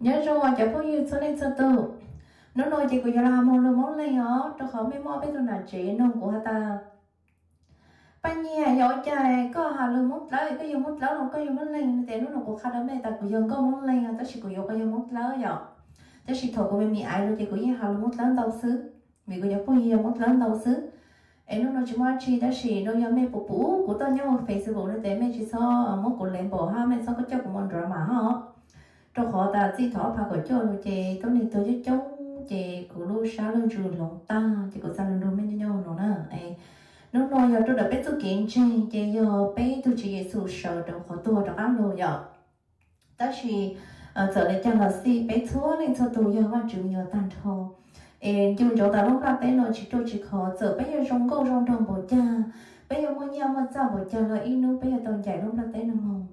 Nyob zoo cov phooj ywg txhua leej txhua tus, hnub no ces kuv yuav los hais lus Hmoob Leeg os, rau qhov mej muaj peb tug nam tsev nug kuv has tas, Paj Nyiaj, yog ua cas koj has lus Hmoob Dlawb, koj yog Hmoob Dlawb los koj yog Hmoob Leeg? No ces hnub no kuv qha rau mej tas kuv yog nkauj Hmoob Leeg os, tab sis kuv yuav koj yog Hmoob Dlawb yom. Tab sis thaum kuv me me aiv no ces kuv yeej has lus Hmoob Dlawb ntau xwb, vim kuv cov phooj ywg yog Hmoob Dlawb ntau xwb. Es hnub no tsis muaj dab tsi, tab sis no yog mej puas pum kuv tuaj nyob hauv Facebook no ces mej tsis txhob muab kuv lev npaum hab, mej txhob coj kuv mus nruav mam hab os. Rau qhov tas txij thaum ob phav kaum cuaj no ces tuab neeg tuag coob coob ces kuv lub sab lub ntsws hloov tag ces kuv txhaj li lug mej nyob nyob no na. Hnub no yog rau ntawm peb txuj kev ntseeg ces yog peb tug Tswv Yexus sawv rau qhov tuag rov qab los yom. Tab sis txawm li cas los xij peb txhua leej txhua tus yog Vajtswv me nyuam tag nrho. Es ncu ntsoov tas lub nplaj teb no tsis ruaj tsis khov, txawm peb yuav zoo nkauj zoo nraug npaum cas, peb yuav muaj nyiaj muaj txaj npaum cas los ib hnub peb yuav tau ncaim lub nplaj teb no moog.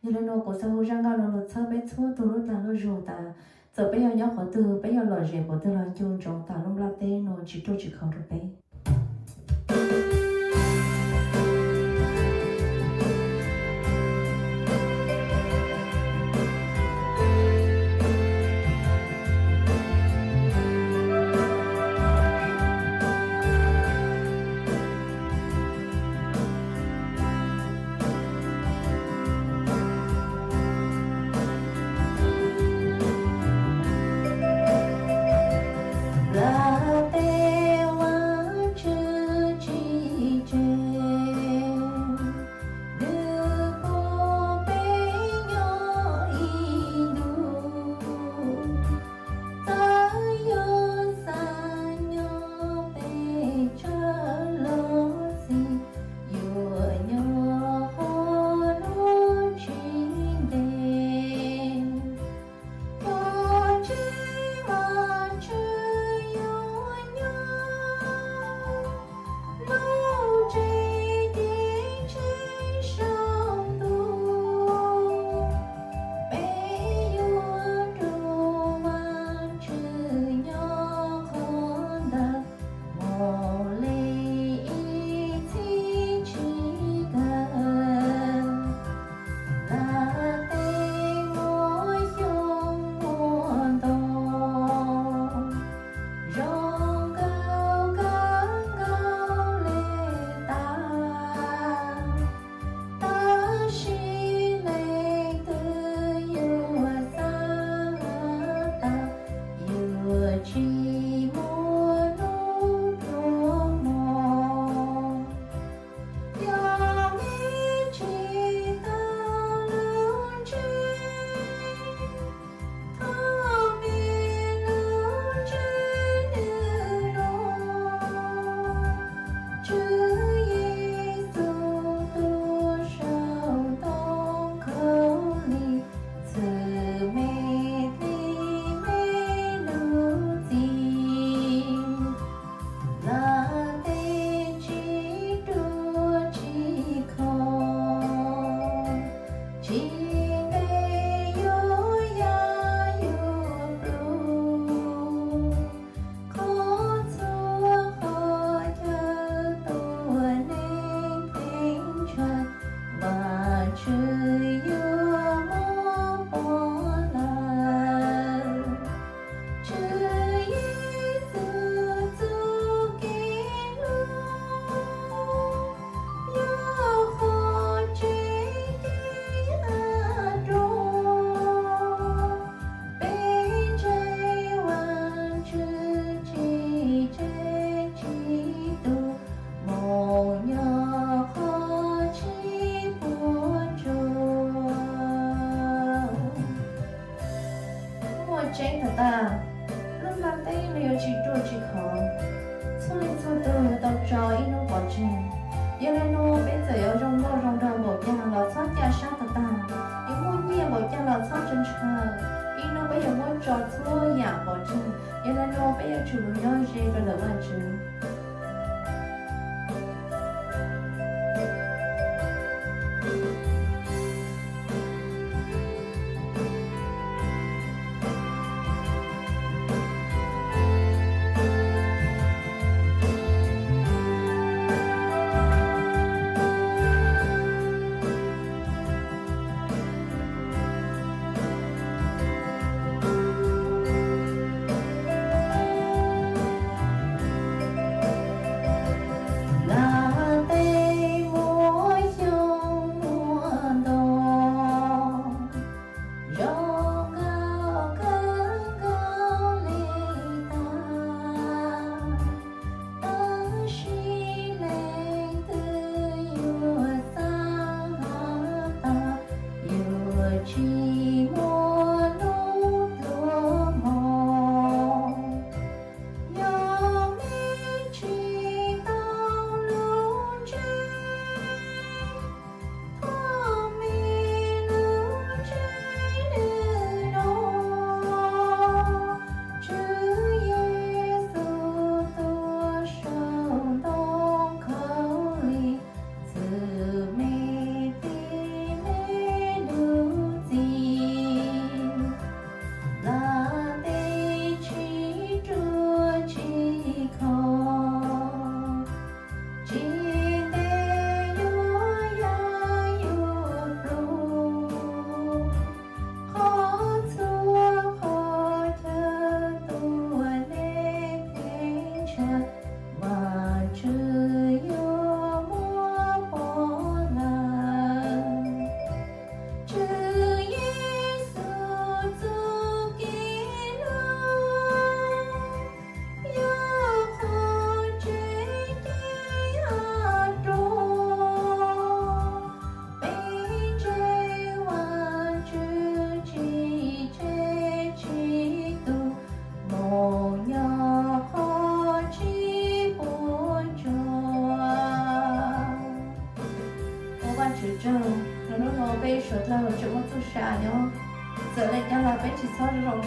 Yog li no kuv xav hu zaj nkauj no lug txhawb peb txhua tug lub dag lub zug tas txawm peb yuav nyob qhov twg, peb yuav lom zem npaum twg los ncu ntsoov tas lub nplaj teb no tsis ruaj tsis khov rau peb. Nplaj teb Vajtswv tsis tseg, nws pub peb nyob ib ntus. Txawm yuav xa nyob pes tsawg los xij, yuav nyob qhov nuav tsis ntev. Cov tsev Vajtswv yuav nyob, lub tsev ceeb tsheej saum ntuj. Peb yuav rua Vajtswv nyob qhov ntawd mus li ib txhis tsis kawg. Nplaj teb muaj xyoo muaj ntoo, zoo nkauj kawg nkaus li tas. Tab sis leej twg yuav xav tas, yuav tsis muaj hnub pluag mog. Yog mej tsis tau lub ntsej, thov mej lub ntsej hnub no. Tswv Yexus tus saum ntoo khaub lig, txhwm mej dlig mej lub txim. Nplaj teb tsis ruaj tsis khov, tsis ntev yuav ya yuav ploj. Qhov txhua qhov chaw tuab neeg pheej ntshaw, Vajtswv yuav muab pov lawm. Tswv Yexus txuj kev hlub yog qhov tseeb ceeb av rua peb ntseeg Vajtswv tsis tseg tsis tu, mus nyob qhov tsis puas tsuaj. Muaj tseeb tag tag, lub nplaj teb no yuav tsis ruaj tsis khov, txhua leej txhua tug yuav tau tso ib hnub pov tseg. Yog li no peb txawm yuav zoo nkauj zoo nraug npaum cas los txhob ncaj sab tag tag, yuav muaj nyiaj npaum cas los txhob ntshaw ntshaw, ib hnub peb yuav muab tso txhua yam pov tseg. Yog li no peb yuav tsum lug nyob ze rau ntawm Vajtswv.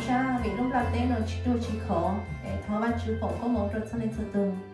Sab vim lub nplaj teb no tsis ruaj tsis khov es thov Vajtswv foom koob hmoov rau txhua leej txhua tug.